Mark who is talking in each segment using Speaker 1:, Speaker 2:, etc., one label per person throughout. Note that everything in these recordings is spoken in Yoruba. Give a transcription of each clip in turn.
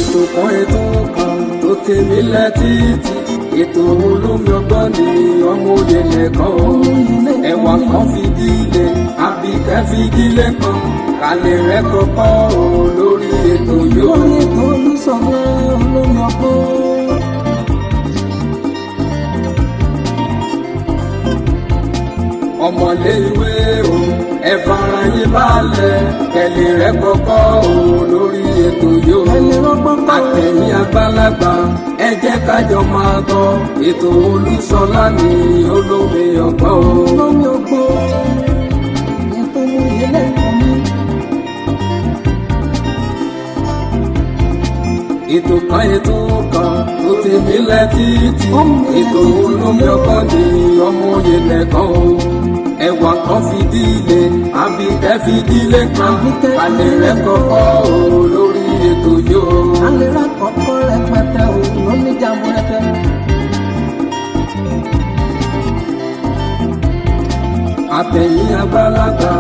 Speaker 1: Ètò kan, ètò kan tó tèmi lẹ́tìtì, ètò olómi ọgbọ́n ni ọmọ òye lẹ́kọ̀ọ́ o. Ẹwà kan fìdílé àbíkẹ́ fìdílé kan kálẹ̀ rẹ̀ kọ́kọ́ o lórí ètò yóò.
Speaker 2: Lórí ètò Olúṣọlá olómi ọgbọ́n.
Speaker 1: Ọmọlé ìwé o, ẹ fara yín balẹ̀, kẹlẹ̀ rẹ̀ kọ́kọ́ o lórí ètò yóò.
Speaker 2: Ẹni rọ́gbọ́n kọ́.
Speaker 1: Àtẹ̀yìn àgbàlagbà, ẹ jẹ́ kájọ máa gbọ́ ètò Olúṣọlá ní olómi ọgbọ́n o.
Speaker 2: Olómi ọgbọ́n. Ètò oyè lẹ́kọ̀ọ́ mi.
Speaker 1: Ètò kan, ètò kan tó ti nílẹ̀ títí, ètò olómi ọgbọ́n ní ọmọ òye lẹ́kọ̀ọ́ o. Ẹwà kan fìdílé àbíkẹ́ fìdílé kan alẹ́ rẹ̀ kọ́kọ́ o lórí ètò yóò.
Speaker 2: Alẹ́ rà kọ́kọ́ rẹpẹtẹ o lóní jàmbúrẹ́tẹ.
Speaker 1: Àtẹ̀yìn àgbàlagbà,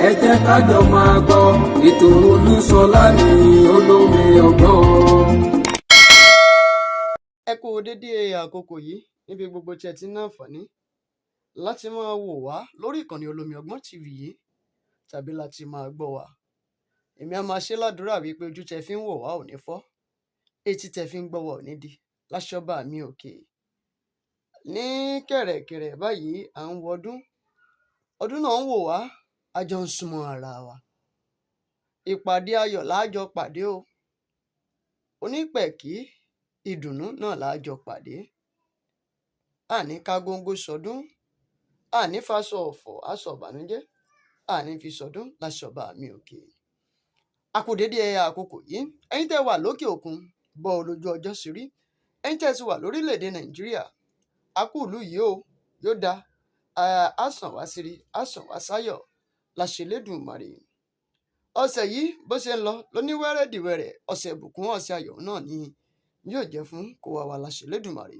Speaker 1: ẹ jẹ́ kájọ máa gbọ́ ètò Olúṣọlá ní olómi ọgbọ́n.
Speaker 3: Ẹ kú dédé àkókò yìí níbi gbogbo tí ẹ ti ní àǹfààní láti máa wò wá lórí ìkànnì Olómi Ọgbọ́n TV yìí tàbí láti máa gbọ́ wá. Èmi á máa ṣe ládùúrà wípé ojú tẹ fi ń wò wá ò ní fọ́, etí tẹ fi ń gbọ́ wá ò ní di láṣọ́bà mi òkè. Ní kẹ̀rẹ̀kẹ̀rẹ̀ báyìí, à ń wọdún, ọdún náà ń wò wá, a jọ ń súnmọ́ ara wa. Ìpàdé ayọ̀ láàjọ pàdé o, onípẹ̀kí ìdùnnú náà láàjọ pàdé. Àní ká góńgó sọdún, àní faṣọ ọ̀fọ̀ aṣọ ìbànújẹ́, àní fi sọdún láṣọba mi òkè. A kú dédé àkókò yìí, ẹ̀yin tẹ́ wà lókè òkun, bọ́ ọ lójú ọjọ́ sí rí, ẹ̀yin tẹ́ ti wà lórílẹ̀‐èdè Nàìjíríà, a kú ìlú yìí o, yóò da, á sàn wá sírí, á sàn wá sáyọ̀ láṣẹ Elédùmarè. Ọ̀sẹ̀ yìí bó ṣe ń lọ lóní wẹ́rẹ́dìwẹ̀rẹ̀, ọ̀sẹ̀ ìbùkún, ọ̀sẹ̀ ayọ̀ náà ni yóò jẹ́ fún kó wa wà láṣẹ Elédùmarè.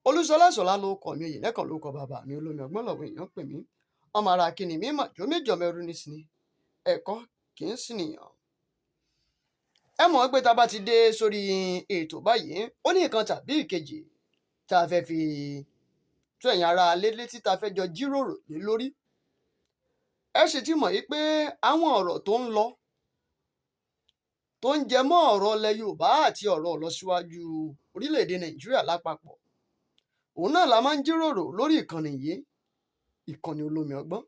Speaker 3: Olúṣọlá Ṣọlá ló kọ mi, Oyèlẹ́kàn ló kọ bàbá mi, olómi ọgbọ́n lọ́wọ́ èèyàn pè mí. Ọmọ ara kìnnì mi mà jó méjì, ọmọ ẹrú nísìnyí ẹ̀kọ́ kì í sì nìyàn. Ẹ mọ̀ pé tá a bá ti dé sórí ètò báyìí, ó ní nǹkan tàbí ìkejì tá a fẹ́ fi tó ẹ̀yin ará alé létí, tá a fẹ́ jọ jíròrò lé lórí. Ẹ sì ti mọ̀ yí pé àwọn ọ̀rọ̀ tó ń lọ tó ń jẹ mọ́ ọ̀rọ̀ ilẹ̀ Yorùbá àti ọ̀rọ̀ ìlọsíwájú orílẹ̀-èdè Nàìjíríà lápapọ̀, òun náà la máa ń jíròrò lórí ìkànnì yìí, ìkànnì Olómi Ọgbọ́n.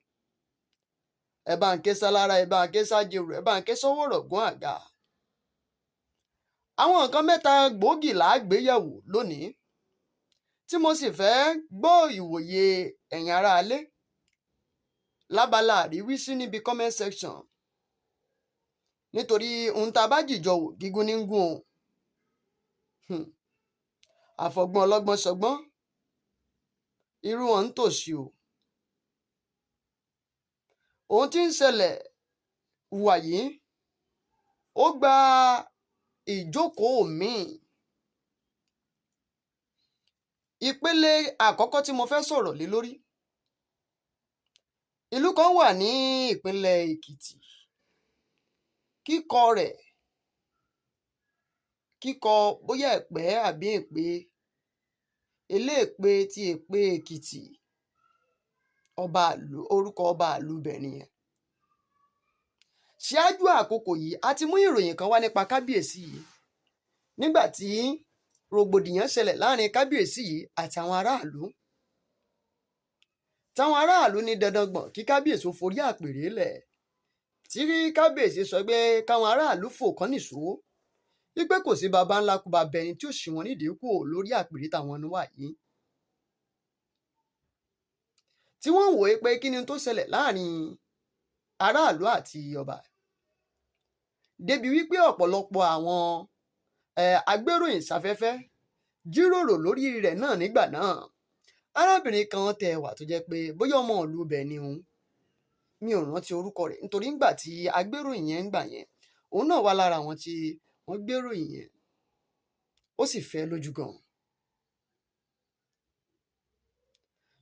Speaker 3: Ẹ bá ń ké sálára, ẹ bá ń ké sájèrò, ẹ bá ń ké sọ́wọ́rọ̀ gún àga. Àwọn nǹkan mẹ́ta gbòógì là á gbéyẹ̀wò lónìí tí mo sì fẹ́ gbọ́ ìwòye ẹ̀yin aráalé lábala àríwísí níbi comment section, nítorí ohun tá a bá jìjọ wò, gígùn ní gún o. Àfọgbọ́n ọlọ́gbọ́n sọgbọ́n, irú wọn ń tòṣì o. Ohun tí ń ṣẹlẹ̀ wàyí, ó gba ìjókòó míì. Ìpele àkọ́kọ́ tí mo fẹ́ sọ̀rọ̀ lé lórí, ìlú kan wà ní ìpínlẹ̀ Èkìtì, kíkọ rẹ̀ kíkọ bóyá Ẹ̀pẹ́ àbí Èpè, Eléèpé ti Èpè Èkìtì, ọba ìlú, orúkọ ọba ìlú ibẹ̀ nìyẹn. Ṣáájú àkókò yìí, a ti mú ìròyìn kan wá nípa kábíyèsí yìí nígbà tí rògbòdìyàn ṣẹlẹ̀ láàrin kábíyèsí yìí àti àwọn aráàlú, táwọn aráàlú ní dandan gbọ̀n kí kábíyèsí ó forí àpèrè lẹ̀, tí kábíyèsí sọ pé káwọn aráàlú fò kán nìṣó, wípé kò sí baba ńlá kú bàbá ẹni tí ó ṣì wọ́n nídìí kúrò lórí àpèrè táwọn wà yìí, tí wọ́n ń wòye pé kí ni tó ṣẹlẹ̀ láàrin aráàlú àti ọba, débi wípé ọ̀pọ̀lọpọ̀ àwọn agbéròyìn sáfẹ́fẹ́ jíròrò lórí rẹ̀ náà nígbà náà. Arábìnrin kan tẹ wà tó jẹ́ pé bóyá ọmọ ìlú ibẹ̀ ni òun, mi ò rántí orúkọ rẹ̀, nítorí ńgbà tí agbéròyìn yẹn ń gbà yẹn, òun náà wà lára àwọn tí wọ́n gbéròyìn yẹn, ó sì fẹ́ lójú gan.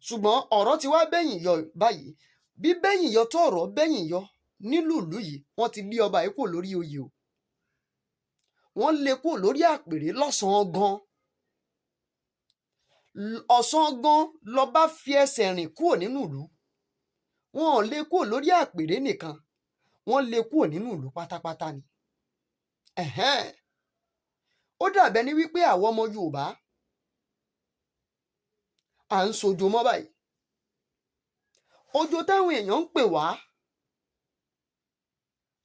Speaker 3: Ṣùgbọ́n ọ̀rọ̀ ti wá bẹ́yìn yọ báyìí. Bí bẹ́yìn yọ tó ọ̀rọ̀ bẹ́yìn yọ nílùú ìlú yìí, wọ́n ti lé ọba yìí kúrò lórí oyè o. Wọ́n lé kúrò lórí àpèrè lọ́sàn-án gan. Ọ̀sán gan lọ́ba fi ẹsẹ̀ rìn kúrò nínú ìlú. Wọn ò lé kúrò lórí àpèrè nìkan, wọ́n lé kúrò nínú ìlú pátápátá ni. Ẹ̀hẹ́n. Ó dàbẹ́ ní wípé àwọn ọmọ Yorùbá à ń sojo mọ́ báyìí. Ojo táwọn èèyàn ń pè wá,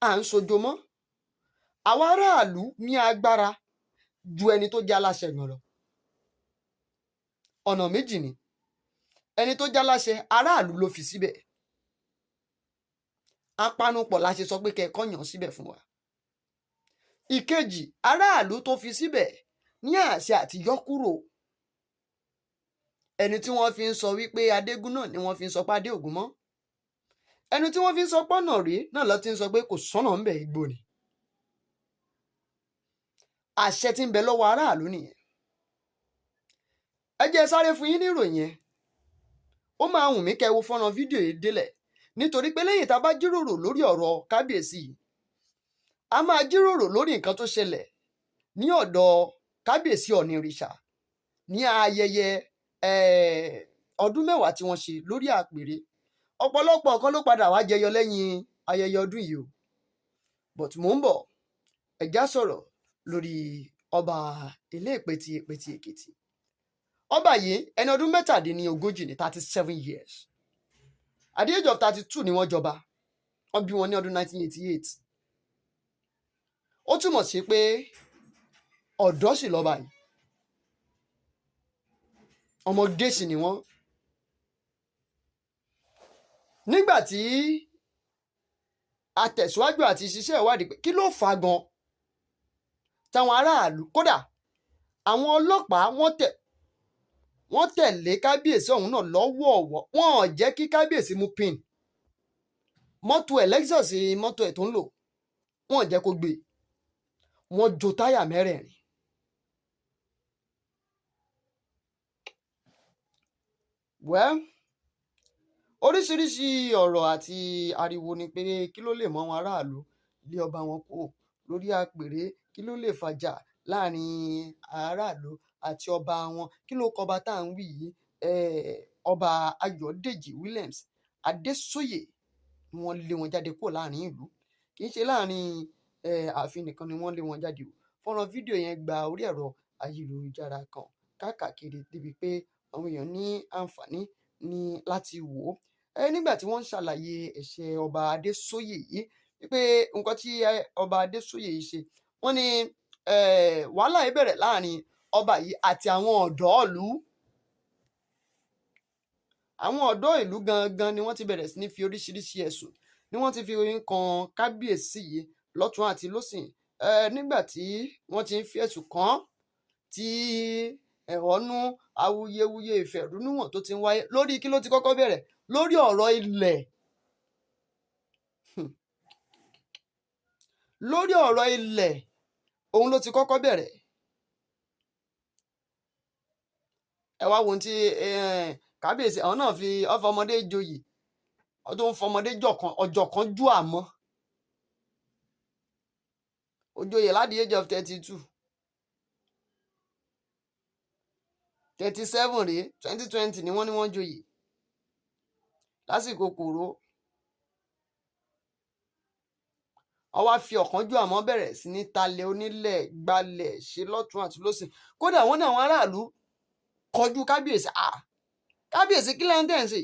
Speaker 3: à ń sojo mọ́. Àwọn aráàlú ní agbára ju ẹni tó jẹ́ aláṣẹ gan lọ. Ọ̀nà méjì ni. Ẹni tó jẹ́ aláṣẹ, aráàlú ló fi síbẹ̀. Apanupọ̀ la ṣe sọ pé kẹ́ ẹ kọ́ yàn síbẹ̀ fún wa. Ìkejì, aráàlú tó fi síbẹ̀ ní àṣẹ àti yọ kúrò. Ẹni tí wọ́n fi ń sọ wípé Adégún náà ni wọ́n fi ń sọ pé Adéògùn mọ́. Ẹni tí wọ́n fi ń sọ pọ́nà rí náà ló ti ń sọ pé kò sọ́nà ń bẹ̀, igbó ni. Àṣẹ tí ń bẹ lọ́wọ́ aráàlú nìyẹn. Ẹ jẹ́ sáré fún yín ní ìròyìn yẹn. Ó máa wùn mí kẹ́ wo fọ́nrán fídíò yìí délẹ̀, nítorí pé lẹ́yìn tá a bá jíròrò lórí ọ̀rọ̀ kábíyèsí yìí, a máa jíròrò lórí nǹkan tó ṣẹlẹ̀ ní ọ̀dọ̀ kábíyèsí Ọ̀nìrìṣà ní ayẹyẹ ọdún 10 tí wọ́n ṣe lórí àpèrè. Ọ̀pọ̀lọpọ̀ nǹkan ló padà wá jẹyọ lẹ́yìn ayẹyẹ ọdún yìí o, but mò ń bọ̀. Ẹ já sọ̀rọ̀ lórí ọba ilé Ìpẹ́tì Ìpẹ́tì Èkìtì. Ọba yìí, ẹni ọdún 37 ní, 37 years. At the age of 32 ni wọ́n jọba. Wọ́n bí wọn ní ọdún 1988. Ó túmọ̀ sí pé ọ̀dọ́ sì lọ́ba yìí, ọmọdé sì ni wọ́n. Nígbà tí a tẹ̀síwájú àti ṣiṣẹ́ ìwádìí pé kí ló fà á gan táwọn aráàlú, kódà àwọn ọlọ́pàá, wọ́n tẹ̀lé kábíyèsí ọ̀hún náà lọ́wọ́ọ̀wọ́. Wọ́n ò jẹ́ kí kábíyèsí mú pin mọ́tò ẹ̀, Lexus mọ́tò ẹ̀ tó ń lò, wọ́n ò jẹ́ kó gbé. Wọ́n jó táyà mẹ́rẹ̀ẹ̀rin. Well, oríṣiríṣi ọ̀rọ̀ àti ariwo ni pé kí ló lè mú àwọn aráàlú lé ọba wọn kúrò lórí àpèrè? Kí ló lè fàjà láàrin aráàlú àti ọba wọn? Kí ló kọba tá à ń wí yìí? Ọba Ayọ̀dèjì Williams Adésóyè ni wọ́n lé wọn jáde kúrò láàrin ìlú. Kì í ṣe láàrin ààfin nìkan ni wọ́n lé wọn jáde o. Fọ́nrán fídíò yẹn gba orí ẹ̀rọ ayélujára kan káàkiri débi pé àwọn èèyàn ní àǹfààní ní láti wò ó. Nígbà tí wọ́n ń ṣàlàyé ẹ̀ṣẹ̀ ọba Adésóyè yìí, wípé nǹkan tí ọba Adésóyè yìí ṣe, wọ́n ní wàhálà yìí bẹ̀rẹ̀ láàrin ọba yìí àti àwọn ọ̀dọ́ ìlú. Àwọn ọ̀dọ́ ìlú gangan ni wọ́n ti bẹ̀rẹ̀ sí ní fi oríṣiríṣi ẹ̀sùn ni wọ́n ti fi kan kábíyèsí yìí lọ́tún àti lósìn. Nígbà tí wọ́n ti ń fi ẹ̀sùn kàn án, tí ẹ̀hónú, awuyewuye, ìfẹ̀hónúhàn tó ti ń wáyé lórí kí ló ti kọ́kọ́ bẹ̀rẹ̀ lórí ọ̀rọ̀ ilẹ̀. Lórí ọ̀rọ̀ ilẹ̀ òun ló ti kọ́kọ́ bẹ̀rẹ̀. Ẹ wá wo ohun tí kábíyèsí àwọn náà fi ọfọmọdé joyè, ọdún fọmọdé jọkan ọjọ́ kan jú àmọ́ ó joyè láti age of 32, 37 rèé. 2020 ni wọ́n ní wọ́n joyè lásìkò kòró. Wọ́n wá fi ọ̀kánjúà àmọ́ bẹ̀rẹ̀ sí ní talẹ̀ onílẹ̀ gbalẹ̀ ṣe lọ́tún àti lọ́sìn. Kódà wọ́n ní àwọn aráàlú kọjú kábíyèsí. À kábíyèsí, kí lẹ́yìn tẹ̀ ń ṣe?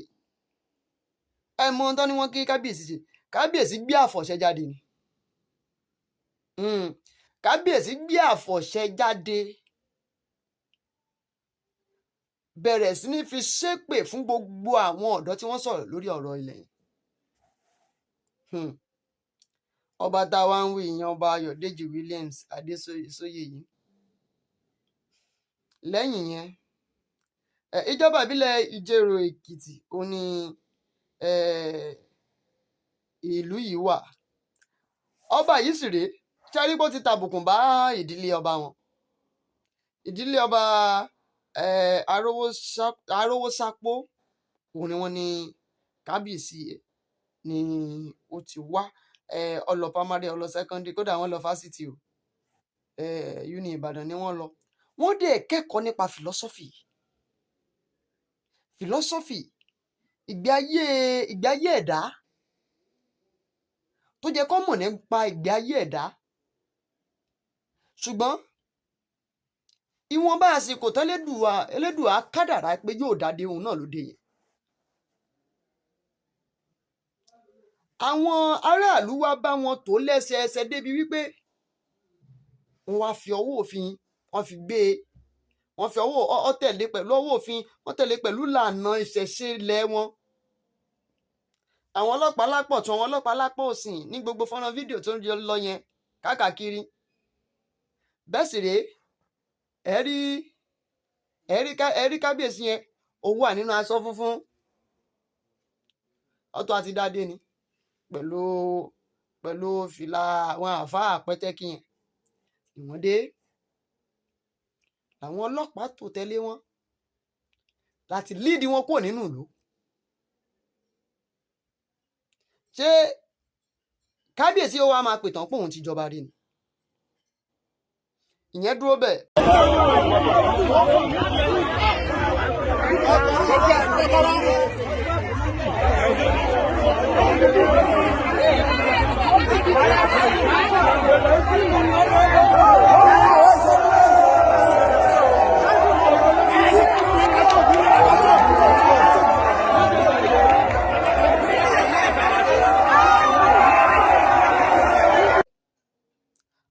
Speaker 3: Ẹ mọ ohun tán ni wọ́n kí kábíyèsí ṣe. Kábíyèsí gbé àfọ̀ṣẹ jáde ni. Kábíyèsí gbé àfọ̀ṣẹ jáde, bẹ̀rẹ̀ sí ní fi ṣépè fún gbogbo àwọn ọ̀dọ́ tí wọ́n sọ̀rọ̀ lórí ọ̀rọ̀ ilẹ̀ yìí. Ọba tá a wá ń wí ìyẹn, ọba Ayọ̀dèjì Williams Adésóyè yìí. Lẹ́yìn yẹn, ìjọba ìbílẹ̀ Ìjerò Èkìtì ó ní ìlú yìí wà. Ọba yìí sì rèé, ṣẹ́rí bó ti tàbùkùn bá ìdílé ọba wọn. Ìdílé ọba Arówósápó òun ni wọ́n ní kábíyèsí ni ó ti wá. Ó lọ primary, ó lọ secondary, kódà wọ́n lọ fásitì o. Uni Ìbàdàn ni wọ́n lọ. Wọ́n dẹ̀ kẹ́kọ̀ọ́ nípa philosophy ìgbé ayé ẹ̀dá, tó jẹ́ kó mọ̀ nípa ìgbé ayé ẹ̀dá. Ṣùgbọ́n ìwọ̀nba àsìkò tẹ́lẹ̀dùà Elédùà kádàrá pé yóò dádé, òun náà ló dé yẹn. Àwọn aráàlú wá bá wọn tó lẹ́sẹẹsẹ débi wípé wọ́n wá fi ọwọ́ òfin, wọ́n fi gbé e, wọ́n fi ọwọ́ ọ tẹ̀lé pẹ̀lú ọwọ́ òfin, wọ́n tẹ̀lé pẹ̀lú ìlànà ìṣẹ̀ṣe ilẹ̀ wọn. Àwọn ọlọ́pàá lápọ̀ tún, àwọn ọlọ́pàá lápọ̀ òsì ní gbogbo fọ́nrán fídíò tó ń lọ yẹn káàkiri. Bẹ́ẹ̀ sì rèé, ẹ rí kábíyèsí yẹn, ó wà nínú aṣọ funfun ọ̀tọ̀ àti dáadé ni, pẹ̀lú fìlà àwọn àáfàá pẹ́tẹ́kì yẹn. Ìwọ́n dé, làwọn ọlọ́pàá tó tẹ̀lé wọn láti líìdì wọn kúrò nínú ìlú. Ṣé kábíyèsí ó wá máa pètàn pé òun ti jọba rí ni? Ìyẹn dúró bẹ́ẹ̀.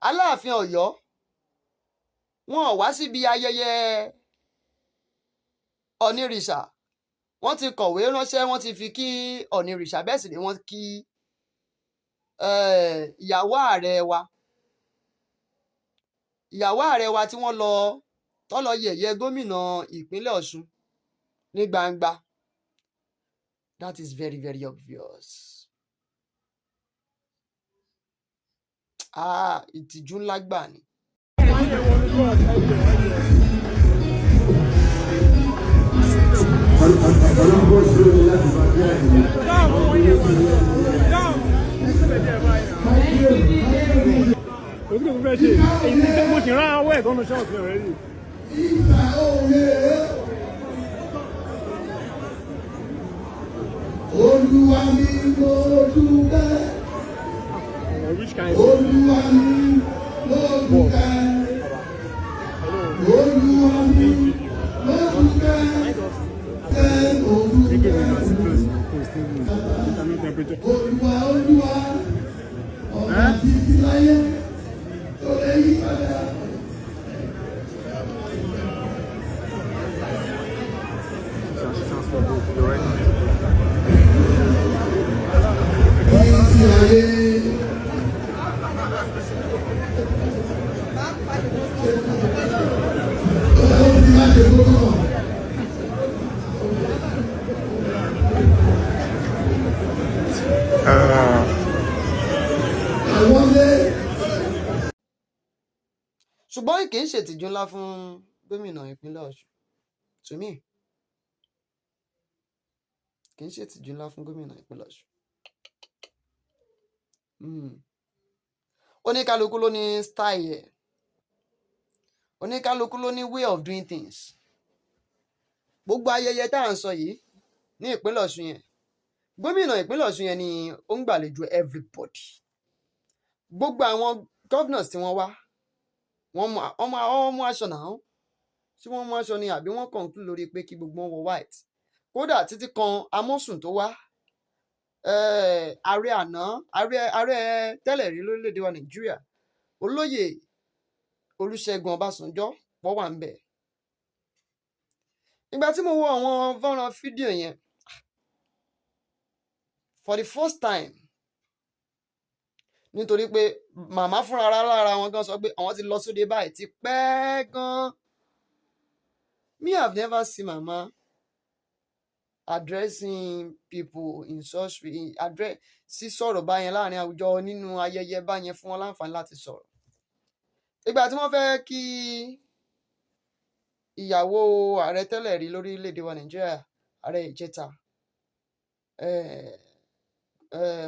Speaker 3: Aláàfin Ọ̀yọ́, wọn ò wá síbi ayẹyẹ Ọ̀nìrìṣà. Wọ́n ti kọ̀wé ránṣẹ́, wọ́n ti fi kí Ọ̀nìrìṣà, bẹ́ẹ̀ sì ni wọ́n kí ìyàwó ààrẹ wa, ìyàwó ààrẹ wa tí wọ́n lọ tó lọ yẹ̀yẹ́ gómìnà ìpínlẹ̀ Ọ̀ṣun ní gbangba. That is very, very obvious. Ah, ìtìjú ńlá gbà ni.
Speaker 4: Òsì kò fẹ́ ṣe èyí tí mo sì rán awọ́ ẹ̀gọ́nù ṣọ́ọ̀ṣì rẹ̀ rí.
Speaker 2: Olúwa mi, mo dúpẹ́.
Speaker 4: Which kind?
Speaker 2: Olúwa mi, mo dúpẹ́. Olúwa mi, mo dúpẹ́. Tẹ́ mo dúpẹ́.
Speaker 4: Temperature.
Speaker 2: Olúwa, Olúwa, ọ̀nà títí láyé tó lè yí padà. Títí ayé. Ó ti má ṣe kókó náà. Àwọn lé.
Speaker 3: Ṣùgbọ́n kì í ṣètìjú ńlá fún gómìnà ìpínlẹ̀ Ọ̀ṣun. To me, kì í ṣètìjú ńlá fún gómìnà ìpínlẹ̀ Ọ̀ṣun. Oníkálukú ló ní style ẹ̀, oníkálukú ló ní way of doing things. Gbogbo ayẹyẹ tá à ń sọ yìí ní ìpínlẹ̀ Ọ̀ṣun yẹn, gómìnà ìpínlẹ̀ Ọ̀ṣun yẹn ni ó ń gbàlejò everybody. Gbogbo àwọn governors tí wọ́n wá, wọ́n mú aṣọ náà, tí wọ́n mú aṣọ ni àbí wọ́n conclude lórí pé kí gbogbo wọn wọ white, kódà títí kan Amósùn tó wá, ààrẹ àná, ààrẹ tẹ́lẹ̀ rí lórílẹ̀‐èdè wa Nàìjíríà, Olóyè Olúṣẹ́gun Ọbásanjọ́, wọ́n wà ń bẹ̀. Ìgbà tí mo wo àwọn fọ́nrán fídíò yẹn for the first time, nítorí pé màmá fúnra lára wọn gan sọ pé àwọn ti lọ sóde báyìí ti pẹ́ gan. Me have never seen mama addressing people in such in address, sísọ̀rọ̀ báyẹn láàrin àwùjọ, nínú ayẹyẹ báyẹn, fún wọn láǹfààní láti sọ̀rọ̀. Ìgbà tí wọ́n fẹ́ kí ìyàwó ààrẹ tẹ́lẹ̀ rí lórílẹ̀‐èdè wa Nàìjíríà, ààrẹ ìjẹta,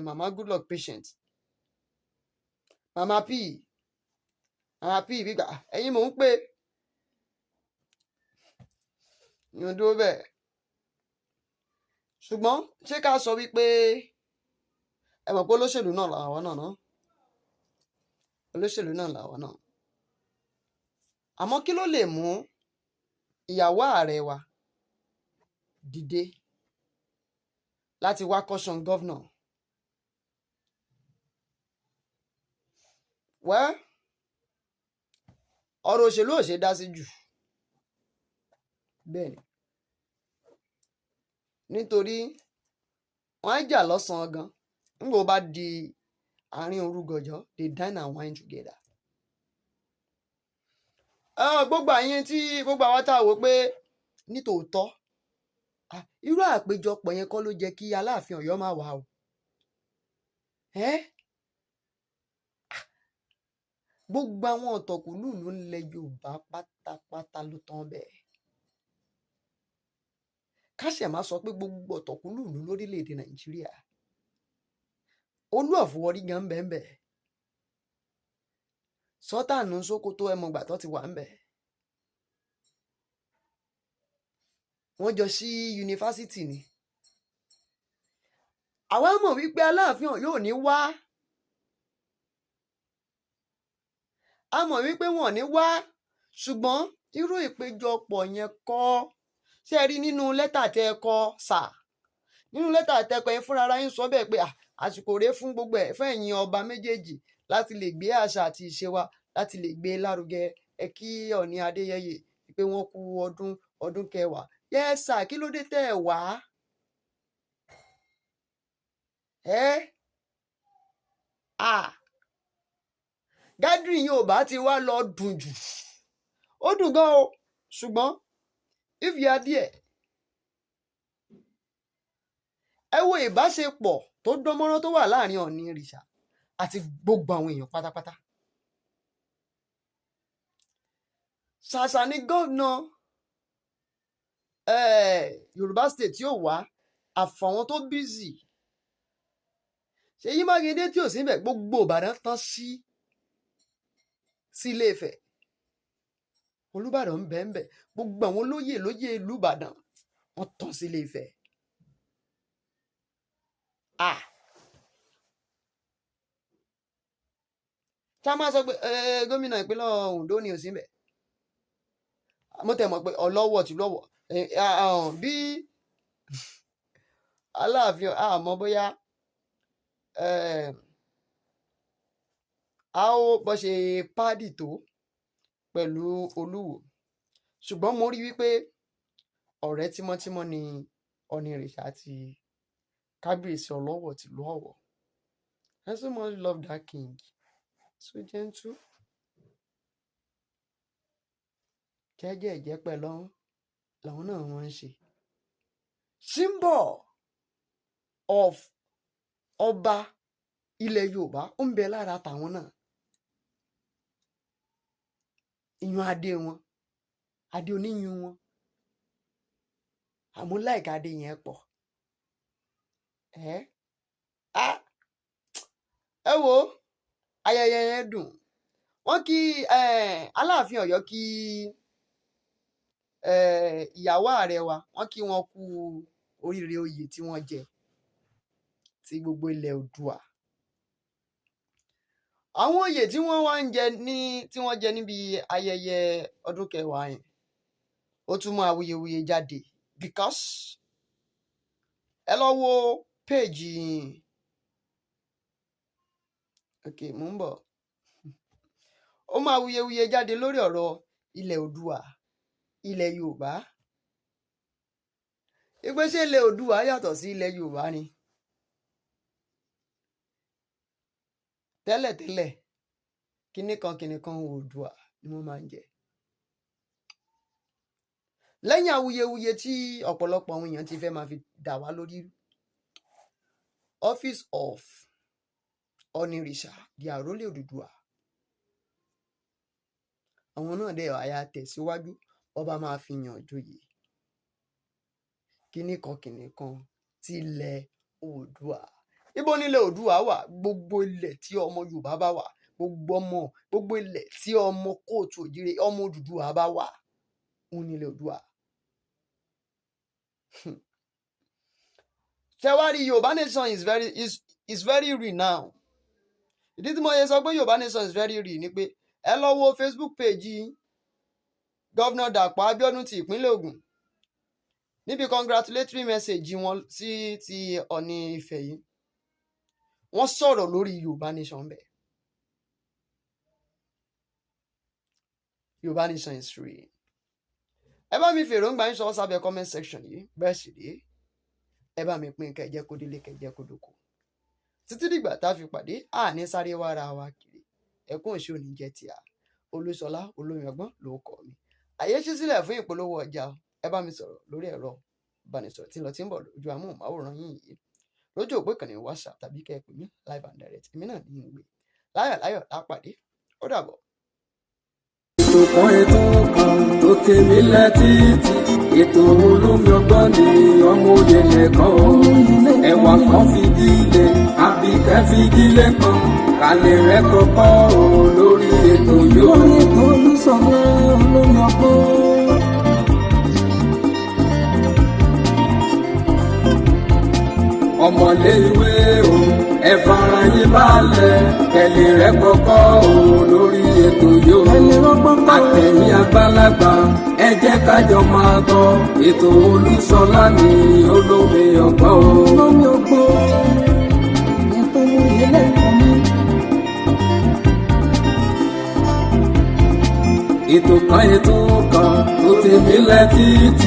Speaker 3: Mama Goodluck Patient, Mama P. Àwọn àpì ìbígbà ẹ̀yin mò ń pè yín dúró bẹ́ẹ̀. Ṣùgbọ́n ṣé ká sọ wípé ẹ mọ̀ pé olóṣèlú náà làwọn náà ná, olóṣèlú náà làwọn náà. Àmọ́ kí ló lè mú ìyàwó ààrẹ wa dìde láti wá caution governor? Well, ọ̀rọ̀ òṣèlú ò ṣe dá sí jù bẹ́ẹ̀ ni, nítorí wọ́n á jà lọ́sàn-án gan, nígbà ó bá di àárín òru gànjọ́, they dine and wine together. Gbogbo àyín tí gbogbo àwa tá a wò pé nítòótọ́, irú àpéjọpọ̀ yẹn kọ́ ló jẹ́ kí Aláàfin Ọ̀yọ́ máa wà o. Ẹ́ gbogbo àwọn ọ̀tọ̀kùlúùlú ńlẹ̀ Yorùbá pátápátá ló tán bẹ́ẹ̀. Ká ṣẹ̀ má sọ pé gbogbo ọ̀tọ̀kùlúùlú lórílẹ̀‐èdè Nàìjíríà, Olú of Warri gan ń bẹ ń bẹ̀, Sọ́tànù Sókótó ẹmọgbà tó ti wà ń bẹ̀. Wọ́n jọ sí yunifásítì ni. Àwa mọ̀ wípé Aláàfin Ọ̀yọ́ ò ní wá. A mọ̀ wípé wọn ò ní wá, ṣùgbọ́n irú ìpéjọpọ̀ yẹn kọ́. Ṣé ẹ rí nínú lẹ́tà tẹ́ ẹ kọ sà? Nínú lẹ́tà tẹ́ ẹ kọ yẹn, fúnra ara yín sọ bẹ́ẹ̀ pé àsìkò rèé fún gbogbo ẹ̀ fún ẹ̀yin ọba méjèèjì láti lè gbé àṣà àti ìṣe wa, láti lè gbé lárugẹ. Ẹ kí Ọọ̀ni Adéyẹyè pé wọ́n kú ọdún kẹwàá. Yes sir, kí ló dé tẹ́ ẹ wá? Ẹ́ à gathering yóò bá ti wá lọ dùn jù. Ó dùn gan o, ṣùgbọ́n if you are there, ẹ wo ìbáṣepọ̀ tó dánmọ́rán tó wà láàrin Ọọ̀ni ìrìṣà àti gbogbo àwọn èèyàn pátápátá. Ṣàṣà ni gómìnà Yorùbá state yóò wá, àfàwọn tó busy. Ṣèyí Mákindé tí ò sí níbẹ̀, gbogbo Ìbàdàn tán sí Ilé Ifẹ̀. Olúbàdàn ń bẹ ń bẹ, gbogbo àwọn olóyè lóyè ìlú Ìbàdàn wọ́n tán sí Ilé Ifẹ̀. Tá a máa sọ pé gómìnà ìpínlẹ̀ Ondo ni ò sí níbẹ̀. Mo tẹ̀ mọ̀ pé ọlọ́wọ̀ tí lọ́wọ́ bí Aláàfin, àmọ́ bóyá a ó bọ́ ṣe pádì tó pẹ̀lú Olúwo, ṣùgbọ́n mo rí wípé ọ̀rẹ́ tímọ́tímọ́ ni Ọọ̀ni ìrìṣà àti Kábíyèsí Ọlọ́wọ̀ tìlú Ọ̀wọ̀. I so much love that king, so gentle, jẹ́jẹ́ ìjẹ́pẹ́ lọ́hún làwọn náà wọ́n ń ṣe. Symbol of ọba ilẹ̀ Yorùbá ó ń bẹ lára tàwọn náà. Ìyún adé wọn, adé oníyun wọn, àmọ́ láìka adé yẹn pọ̀. Ẹ wo ayẹyẹ yẹn dùn. Wọ́n kí Aláàfin Ọ̀yọ́ kí ìyàwó ààrẹ wa, wọ́n kí wọn kú oríire oyè tí wọ́n jẹ ti gbogbo ilẹ̀ Oòduà. Àwọn oyè tí wọ́n wá ń jẹ ní tí wọ́n jẹ níbi ayẹyẹ ọdún kẹwàá yẹn, ó tún mú awuyewuye jáde because ẹ lọ wo péèjì. Ok, mò ń bọ̀. Ó mú awuyewuye jáde lórí ọ̀rọ̀ ilẹ̀ Oòduà, ilẹ̀ Yorùbá. Ìgbésẹ̀ ilẹ̀ Oòduà yàtọ̀ sí ilẹ̀ Yorùbá ni. Tẹ́lẹ̀tẹ́lẹ̀, kinní kan Oòduà ni wọ́n máa ń jẹ. Lẹ́yìn awuyewuye tí ọ̀pọ̀lọpọ̀ àwọn èèyàn ti fẹ́ máa fi dà wá lórí, Office of Onírìṣà, the Àrólé Odùduwà, àwọn náà dẹ̀ àyà tẹ̀síwájú, ọba máa fi yàn joyè. Kinní kan tilẹ̀ Oòduà. Ibo nílẹ̀ Oòduà wà? Gbogbo ilẹ̀ tí ọmọ Yorùbá bá wà, gbogbo Gbogbo ọmọ, gbogbo ilẹ̀ tí ọmọ káàárọ̀ oòjíire, ọmọ Odùduwà bá wà, òun nílẹ̀ Oòduà. Ṣé wá rí, Yorùbá nation is very real now. Ìdí tí mo yẹ sọ pé Yorùbá nation is very real ni pé ẹ lọ wo Facebook page Governor Dàpọ̀ Abíọ́dún ti ìpínlẹ̀ Ògùn, níbi congratulatory message wọn sí ti Ọọ̀ni Ifẹ̀ yìí, wọ́n sọ̀rọ̀ lórí Yorùbá nation bẹ́ẹ̀. Yorùbá nation is real. Ẹ bá mi fèròǹgbà yín sọ sábẹ́ comment section yìí. Bẹ́ẹ̀ sì rí, ẹ bá mi pín kẹ́ jẹ́ kó délé, kẹ́ jẹ́ kó dóko. Títí dìgbà tá a fi pàdé, àní sáré wá ara wa kiri. Ẹkún òṣì òní jẹ́ tíà. Olúṣọlá Olómi Ọgbọ́n ló kọ́ mi. Àyè ṣí sílẹ̀ fún ìpolówó ọjà. Ẹ bá mi sọ̀rọ̀ lórí ẹ̀rọ ìbánisọ̀rọ̀ tí ń lọ tí ń bọ̀ lójú amóhùnmáwòrán yín yìí, lójú òpó ìkànnì WhatsApp, tàbí kẹ́ ẹ pè mí live and direct. Èmi náà ní í gbé láyọ̀ láyọ̀ lápàdé. Ó dàbọ̀.
Speaker 1: Ètò kan, ètò kan tó tèmi létí, ètò Olómi Ọgbọ́n ni. Ọmọ òye lẹ́kọ̀ọ́, ẹwà kan fìdílé, Àbíkẹ́ fìdílé kan kálẹ̀ rẹ̀ kọ́kọ́ o lórí ètò yóò.
Speaker 2: Lórí ètò Olúṣọlá Olómi Ọgbọ́n.
Speaker 1: Ọmọlé ìwé o, ẹ fara yín balẹ̀, kẹ́lẹ́ rẹ̀ kọ́kọ́ o lórí ètò yóò.
Speaker 2: Ẹni rọ́gbọ́n kọ́.
Speaker 1: Àtẹ̀yìn àgbàlagbà, ẹ jẹ́ kájọ máa gbọ́ ètò Olúṣọlá ní Olómi Ọgbọ́n o.
Speaker 2: Olómi Ọgbọ́n. Ètò mú ilé ẹ̀kọ́ mi.
Speaker 1: Ètò kan, ètò kan tó ti mílẹ̀ títí,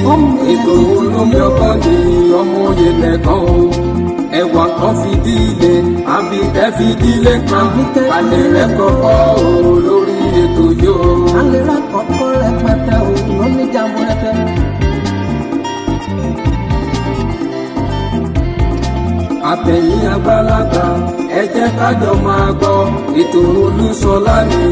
Speaker 1: ètò Olómi Ọgbọ́n ní. Ọmọ òye lẹ́kọ̀ọ́ o, ẹwà kan fìdílé, Àbíkẹ́ fìdílé kan alẹ́ rẹ̀ kọ́kọ́ o lórí ètò yóò.
Speaker 2: Alẹ́ rà kọ́kọ́ rẹpẹtẹ o, lóníjàmbó rẹpẹtẹ.
Speaker 1: Àtẹ̀yìn àgbàlagbà, ẹ jẹ́ kájọ máa gbọ́ ètò Olúṣọlá ní.